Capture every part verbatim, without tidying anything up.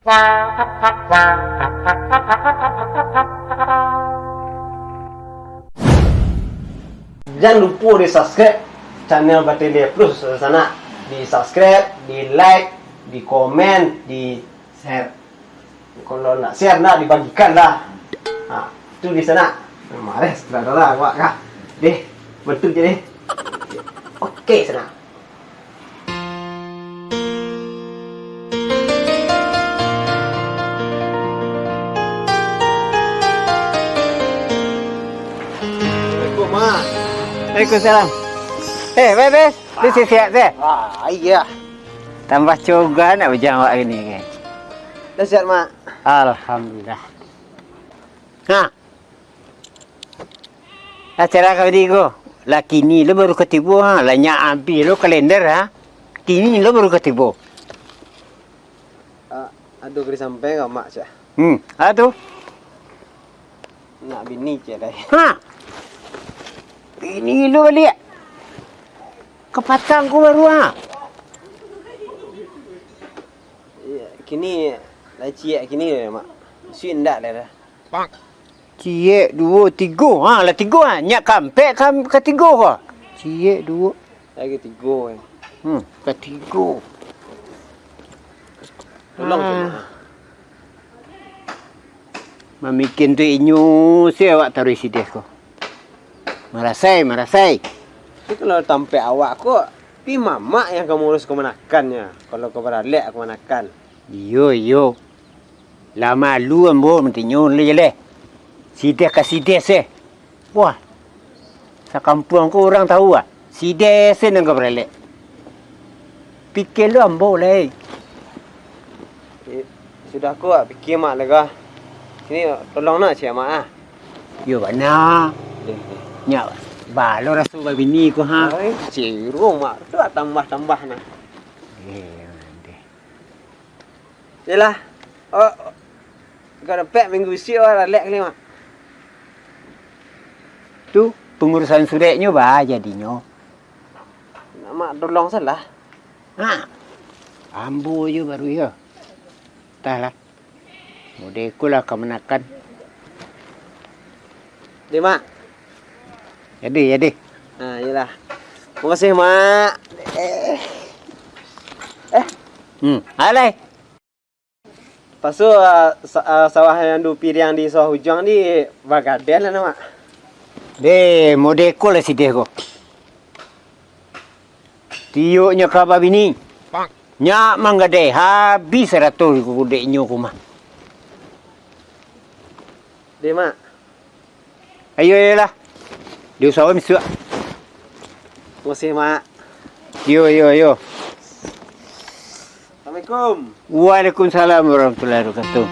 Jan lupo di subscribe channel Batele Plus, sanak. Di subscribe, di like, di komen, di share. Kalau nak share, nak dibagikan lah. Ha, tu di sanak. Marah, sutradara awak kah? Deh, bantu je deh. Oke, sanak. Assalamualaikum, Mak. Waalaikumsalam. Eh, Bes, Bes. Lu sihat-sihat, Bes? Ah, iya. Tambah coga nak bujang awak gini, kan? Dah sihat, Mak. Alhamdulillah. Ha. Acara kau di ko. Lah kini lo baru katibo, ha. Lah nyak abih lo kalender, ha. Kini lo baru katibo. Ah, ado ka disampaikan ka Mak, cak. Hmm, a tu? Nak bini, cak, dai. Ha. Bini lo baliak. Kapatang ko baru, ha. Iya, kini lah ciek kini, Mak. Suik ndak lai dah. Ciek, duo, tigo. Ha, lah tigo, ha. Nyak ka ampek, ka, katigo ko. Ciek, duo. Lagi tigo, eh. Hmm, katigo. Tolong, ah. Mak. Mamikin tu inyo se awak taruih sideh ko. Marasai, marasai. Tapi kalau tampek awak ko, pi mamak yang ka mauruih kamanakannyo. Kalau ka baralek kamanakannyo. Iyo, iyo. Lah malu ambo mantinyo lai jaleh. Sideh ka sideh se. Wah. Sakampuang ko urang tahu ah. Sideh se nan ka baralek. Pikia lo ambo lai. Eh, sudah ko ah, pikia Mak lega. Sini tolong nak ciek Mak ah. Yo bana. Deh, deh. Nyak balo raso babini ko ha. Ai, ciru Mak tu tambah-tambah nah. Eh, deh. Yelah. Oh, kau dapek minggu isuak, oh, ralek kali, Mak. Tu, pengurusan sureknyo ba jadinyo. Nak Mak tolong salah. Ha. Ambo jo baru yo. Entahlah. Modeko lah kamanakan. Deh, Mak. Jadi, jadi. Ha, iyolah. Makasih, Mak. Eh. Eh. Hmm, alai. Pasu, ah, sa-, ah, sawah yang du piriang di sawah ujuang di bagadai lah, Mak. Deh, modeko lah sideh ko. Tioknyo ka babini. Nyak manggadai habis sarato dek inyo ko mah. Deh, Mak. Ayo, ayolah. Di usaho misuak. Makasih, Mak. Yo, yo, yo. Assalamualaikum. Waalaikumsalam warahmatullahi wabarakatuh.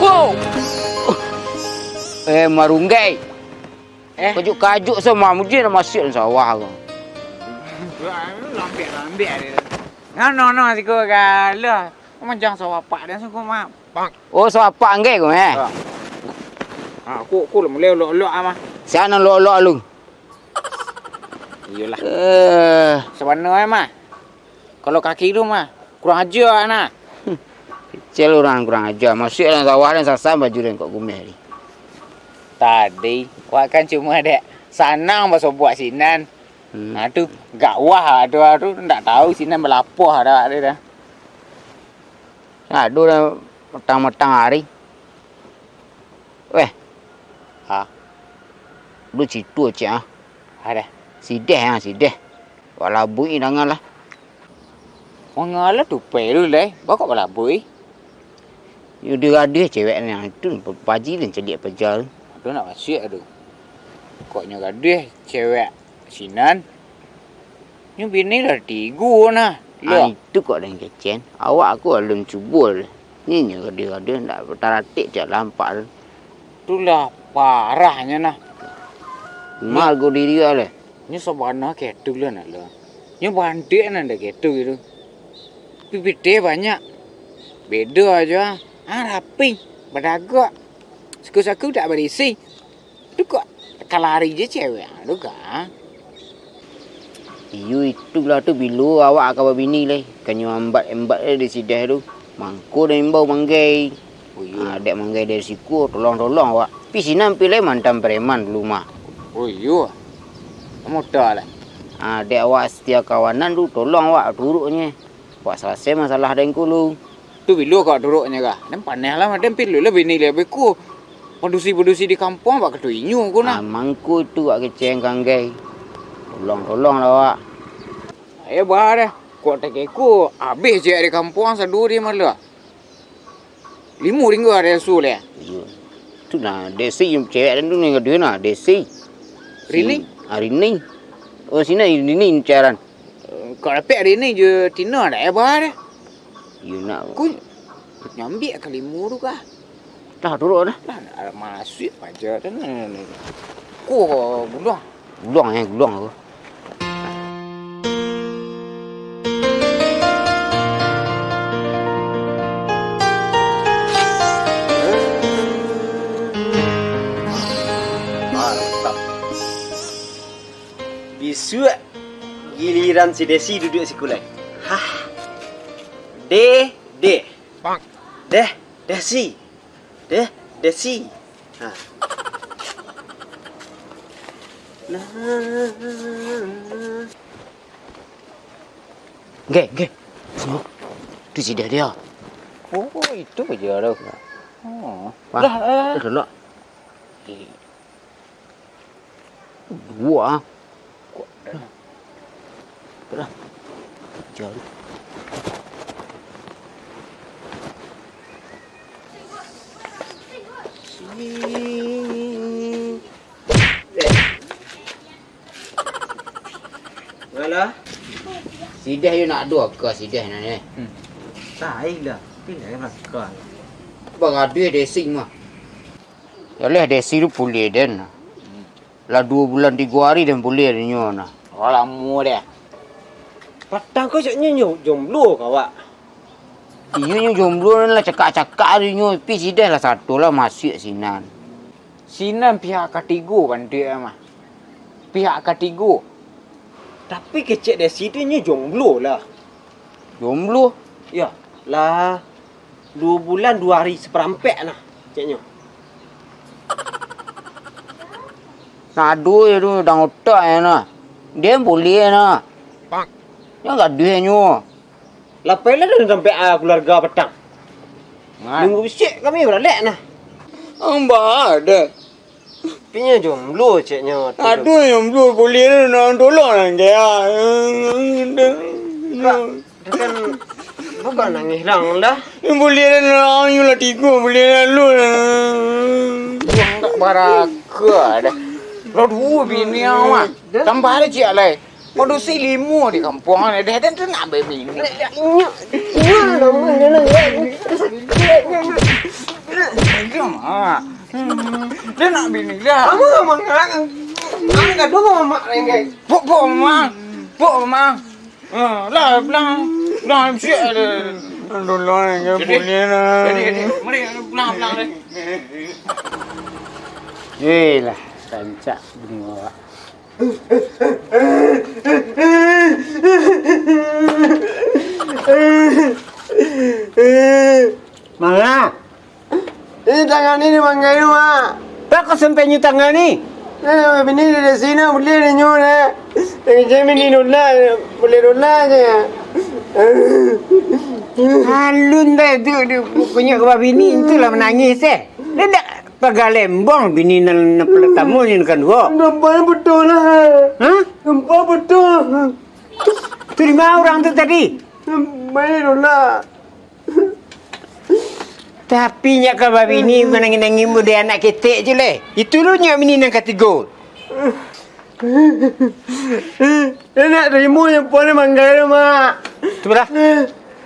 Wow. Eh, marunggai. Eh? Kajuik-kajuik sama mujur dah masuk dalam sawah ko. Lambiak-lambiak dia. No, no, no, siko galah. Manjang sawah apak dia sungguh, Mak. Oh, sawah apak anggai ko, eh? Ha. Ha, ko, ko lah mulai olok-olok ah, mah. Siapa nan olok-olok lu? Iyolah. Eh. Sabana, eh, mah. Kalau kaki tu mah, kurang aja nah. Kecil urang kurang aja. Masuk dalam sawah dan sasam baju dan kok gumeh ni. Tadi, wak kan cuma dek sanang basobok sinan. Hmm. Nah, tu gak wah tu, tu ndak tahu sinan balapoh dah tu dah. Ado dah matang-matang hari. Weh. Ha. Lu citu cik ah. Ada. Sideh ah, sideh. Wak labuik dangan lah. Mangalah tupai tu lai, bakok balabuik. Yo, dia gaduh cewek ni, tu paji dan celiak paja tu. Tu nak masuk tu. Koknyo gaduh cewek sinan. Nyo bini lah tigo nah. Ah, itu kok dan kecen. Awak aku alun cubo lah. Ni nyo gaduh-gaduh ndak taratik tiap lampak tu. Itulah parahnyo nah. Margo diri lah. Nyo sabana ketu lah nak lo. Nyo bantuak nan dah ketu gitu. Pipitih banyak. Beda aja. Ah, rapi. Badagak. Saku-saku tak berisi. Tu kok Kalari je cewek ang tu ka. Iyo, itulah tu, bilo awak ka babini lai. Kanyo ambat-embat lai di sideh tu. Mangko den imbau manggai. Oh, iyo. Ah, dek manggai dari siko, tolong-tolong awak. Pi sinan pi lai mantan preman dulu mah. Oh, iyo. Kamu tak lah. Ah, dek awak setia kawanan tu, tolong awak turuknyo. Awak salasai masalah den ko lu. Tu bilo kau turuknyo kah? Den paneh lah, den pilu lah bini liak beko. Padusi-padusi di kampuang bak katu inyo ko nah. Ah, mangko tu wak keceng kanggai. Tolong-tolong lah wak. Ayo bah deh. Kok takeko, abih cewek di kampuang saduo di malah. Limo tingga ada su leh. Iyo. Tu nah, Desi cewek dan tu ni gaduh nah, Desi. Si Rini? Ah, Rini. Oh, sini Rini incaran. Eh, kau dapek hari ni je Tina dak eh, bah dah. Yo nak. Ku nyambiak ka limo tu kah? Dah turun dah. Lah, nak masuak paja dah ni. Ku guluang. Guluang eh, guluang aku. Mantap. Bisuak giliran si Desi duduak siko lai. Hah. Deh, deh. Deh, Desi. Deh, Desi. Ha. Nah. Nggih, nggih. Sino. Tu si Deh dia. Oh, itu je tu. Oh. Wah, lah, lah, lah. Dah, dah. Eh. Dua. Kuat dah. Dah. Jauh. Sini. Alah. Si Deh yo nak ado ka si Deh nan eh. Hmm. Tai lah. Pindah ka balakang. Bagaduah Desi mah. Yo leh Desi tu pulih den. Hmm. Lah duo bulan tigo ari den pulih den nyo nah. Oh, lamo deh. Patang ko caknyo nyo jomblo ka awak. Iyo nyo jomblo nan lah cakak-cakak ari nyo, pi si Deh lah sato lah masuak sinan. Sinan pihak katigo bantuak mah. Pihak katigo. Tapi kecek dari situ nyo jomblo lah. Jomblo? Yo, lah duo bulan duo ari saparampek nah, ceknyo. Nak ado je tu, dang otak je nah. Dia boleh nah. Yang gaduh nyo. Lapeh lah dah sampai ah, keluarga patang. Nah. Minggu bisuak kami baralek nah. Ang ba ada. Pinyo jomblo ceknyo tu. Aduh, jomblo boleh lah, nak tolong lah dia. Kak, dia kan bukan nangis lang dah. Boleh lah, nak nyo lah tigo, boleh lah lu lah. Buang tak baraka dah. Lah duo bini awak mah. Tambah ada ciak lai. Padusi limo di kampuang ni, deh, den tu nak babini. Inyo, inyo lah, Mang, dia nak, dia nak. Dia nak bini lah. Kamu nggak mangat. Kamu nggak dulu, Mak, Renggai. Pok, pok, Mang. Pok, Mang. Ah, lah, bilang. Bilang, siap ada. Tolong, Renggai, boleh lah. Jadi, jadi, mari, bilang, bilang deh. Eh lah, rancak bungo awak. Manga? Ini tangan ini manggayu, Mak. Tako sampai nyu tangan ni? Eh, bini di sini boleh di nyu, nak. Yang saya bini nolak, boleh nolak je. Alun dah tu, dia punya kebab bini itulah menangis eh. Dia dak Pagalembong bini nan, nan pertamo ni nan kaduo. Nampak betul lah. Hah? Nampak betul. Tu di ma urang tu tadi? Main lah. Tapi nyak ka babini manangih-nangih mudah anak ketek je leh. Itu lu nyak bini nan katigo. Dia nak tarimo yang puan manggai tu, Mak. Tu lah.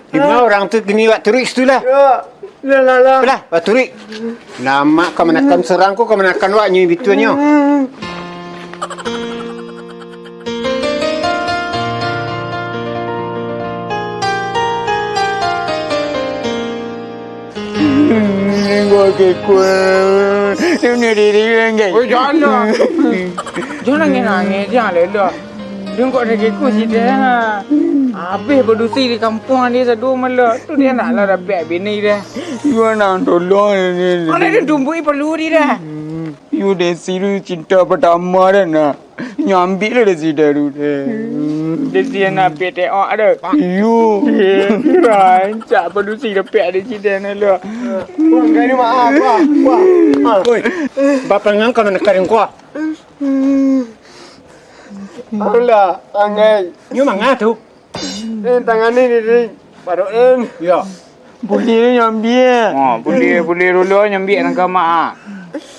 Di ma urang tu kini wak turuik situ lah. Yo, lah, lah, lah. Tu lah, wak turuik. Lamak kamanakan surang ko, kamanakan wak nyo bituanyo. Gua kekuat. Tu ni diri kan, guys. Oi, jangan lah. Jangan nangis-nangis, jangan lah. Dia kok dah kekuh si Dek. Habis produksi di kampuang ni satu malam. Tu dia nak lah dapek bini dah. Yo nak tolong ni. Mana dia tumbuhi perlu dia dah. Hmm. Yo Desi tu cinta pertama dah nak. Nyo ambiak lah dari sida tu. Desi anak P T O ada. Iyo. Rancak padusi dapek dari sida nak lah. Wah, kau ni maaf, wah, wah, wah. Oi, bapangan kau nak karing kau. Alah, anggai. Nyo manga tu? Eh, tangan ni, ni, ni. Parut ni. Yo. Buliah nyo ambiak. Ha, buliah, buliah dulu nyo ambiak nan ka mak, ha.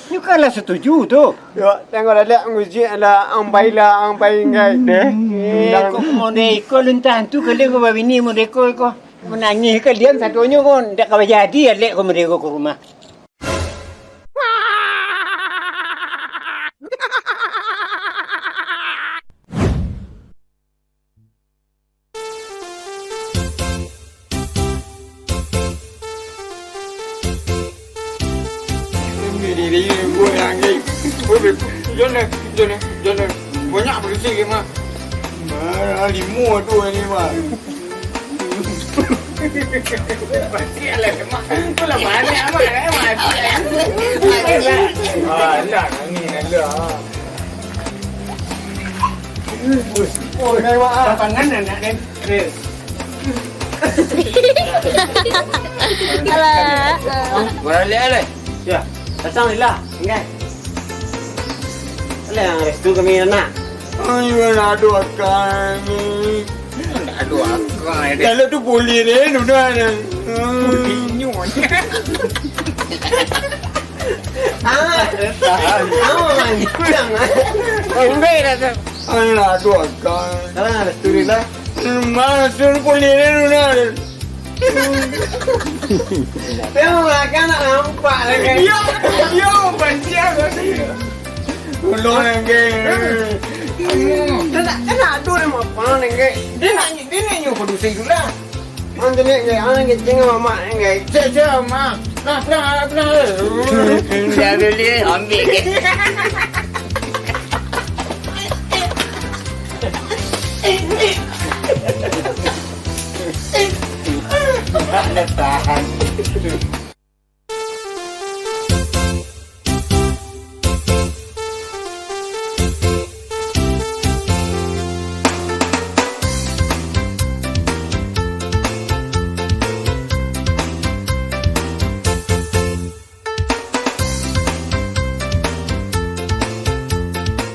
Nyo kan lah satuju tu. Yo, tengok lah, lek nguji lah, ang pai lah, ang pai inggai. Deh. Eh, kok model iko luntah tu kali ko babini model iko, iko. Manangih kalian sadonyo ko, ndak ka bajadi alek ko model iko ka rumah. Ini, ini, ini, ini, gua yang ni. Gua be-, jangan, jangan, jangan. Banyak polisi ni mah. Ah, limo tu ni mah. Pasti lah, Mak. Tu lah banyak, Mak. Eh, mati, eh. Alah, nangis, alah. Oh, naik, Mak. Lapangan anak ni. Eh. Alah. Baliak, alah. Ya, datang lah. Ingat. Alah, yang restu kami, anak. Ayo, nak doakan. Nak doakan, eh. Kalau tu boleh deh, Nuna. Boleh nyo. Ah, ah, kurang, ah. Oh, enggak, dah, dah. Ayo, nak doakan. Salah, alhamdulillah. Mana tu boleh deh, Nuna. Tengoklah, kan nak nampak lah, kan? Yo, yo, banci aku. Tolong, kan? Dia nak, dia nak adu dia mau apa, kan? Dia nak, dia nak nyo produksi tu lah. Mana tu, kan? Mana kecil mamak, kan? Cek, cek, mak. Nah, nah, nah. Dah beli, ambil, kan? Nak tahan.